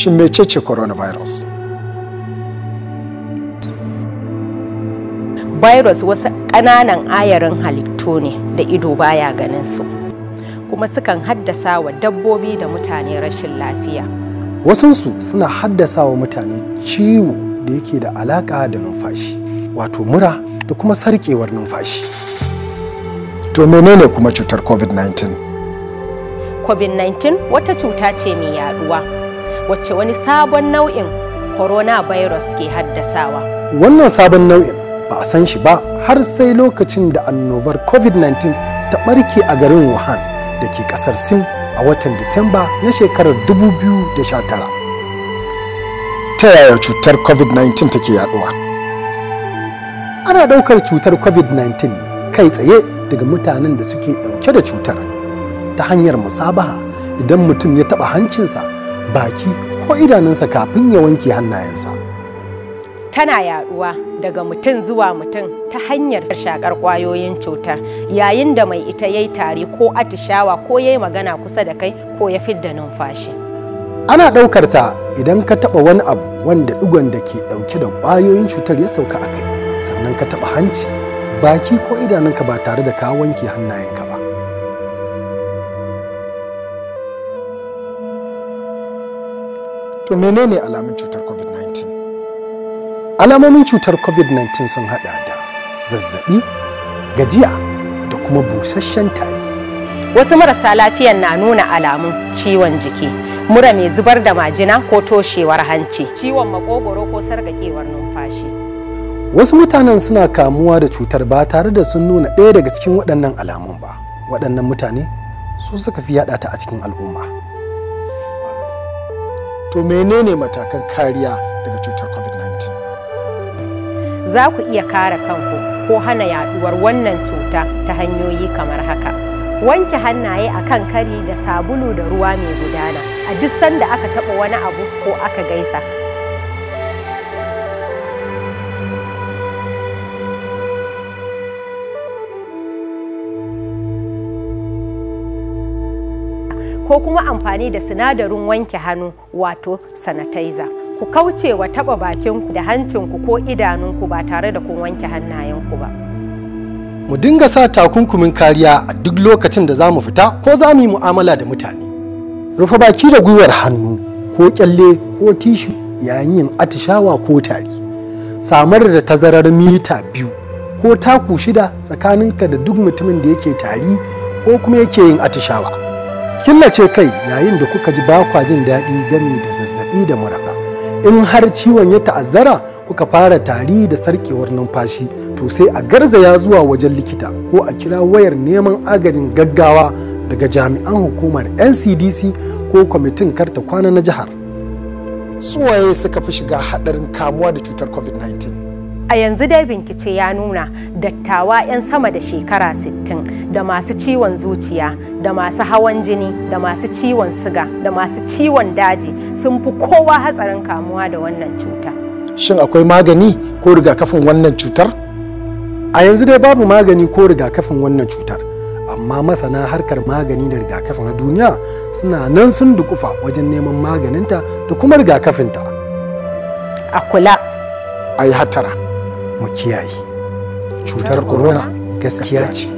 Shin mecece coronavirus? Virus wasu ƙananan ayarin halittu ne da ido baya ganin su, kuma sukan haddasa wa dabbobi da mutane rashin lafiya. Wasunsu suna haddasa wa mutane ciwo da yake da alaƙa da numfashi, wato mura da kuma sarƙewar numfashi. To menene kuma cutar COVID-19? COVID-19 wata cuta ce mai yaduwa, wacce wani sabon nau'in coronavirus ke haddasawa. Wannan sabon nau'in ba a san shi ba har sai lokacin da annobar COVID-19 ta ɓarke a garin Wuhan da ke ƙasar Sin a watan Disamba na shekarar 2019. Ta yaya cutar COVID-19 take yaduwa? Ana ɗaukar cutar COVID-19 ne kai tsaye daga mutanen da suke ɗauke da cutar ta hanyar musabaha idan mutum ya taɓa hancinsa, baki ko idanunsa kafin ya wanke hannayensa. Tana yaduwa daga mutum zuwa mutum ta hanyar shakar kwayoyin cutar yayin da mai ita yayi tari ko atishawa ko yayi magana kusa da kai ko ya fidda numfashi. Ana ɗaukar ta idan ka taɓa wani abu wanda ɗigon da ke ɗauke da kwayoyin cutar ya sauka a kai, sannan ka taɓa hanci, baki ko idanunka ba tare da ka wanke hannayenka ba. To menene alamun cutar COVID-19? Alamomin cutar COVID-19 sun hada da zazzabi, gajiya da kuma busasshen tari. Wasu marasa lafiyan na nuna alamun ciwon jiki, mura mai zubar da majina ko toshewar hanci, ciwon makogoro ko sarƙaƙewar numfashi. Wasu mutanen suna kamuwa da cutar ba tare da sun nuna ɗaya daga cikin waɗannan alamun ba. Waɗannan mutane su suka fi yaɗa ta a cikin al'umma. To menene matakan kariya daga cutar COVID-19? Za ku iya kare kanku ko hana yaduwar wannan cuta ta hanyoyi kamar haka. Wanke hannaye a kan kari da sabulu da ruwa mai gudana a duk sanda aka taɓa wani abu ko aka gaisa. Ko kuma amfani da sinadarin wanke hannu wato sanitizer. Ku kauce wa taɓa bakinku da hancinku ko idanunku ba tare da kun wanke hannayenku ba. Mu dinga sa takunkumin kariya a duk lokacin da za mu fita ko za mu yi mu'amala da mutane. Rufe baki da gwiwar hannu ko kyalle ko tishu yayin yin atishawa ko tari. Samar da tazarar mita 2 ko taku 6 tsakaninka da duk mutumin da yake tari ko kuma yake yin atishawa. Killace kai yayin da kuka ji ba kwa jin daɗi game da zazzaɓi da mura. In har ciwon ya ta'azzara kuka fara tari da sarkewar numfashi, to sai a garzaya zuwa wajen likita ko a kira wayar neman agajin gaggawa daga jami'an hukumar NCDC ko kwamitin karta kwana na jihar. Suwaye suka fi shiga haɗarin kamuwa da cutar COVID-19? A yanzu dai bincike ya nuna dattawa 'yan sama da shekara 60 da masu ciwon zuciya da masu hawan jini da masu ciwon siga da masu ciwon daji sun fi kowa hatsarin kamuwa da wannan cuta. Shin akwai magani ko rigakafin wannan cutar? A yanzu dai babu magani ko rigakafin wannan cutar, amma masana harkar magani da rigakafin na duniya suna nan sun dukufa wajen neman maganinta da kuma rigakafinta. A kula. A yi hattara. Mu kiyaye. Cutar corona gaskiya ce.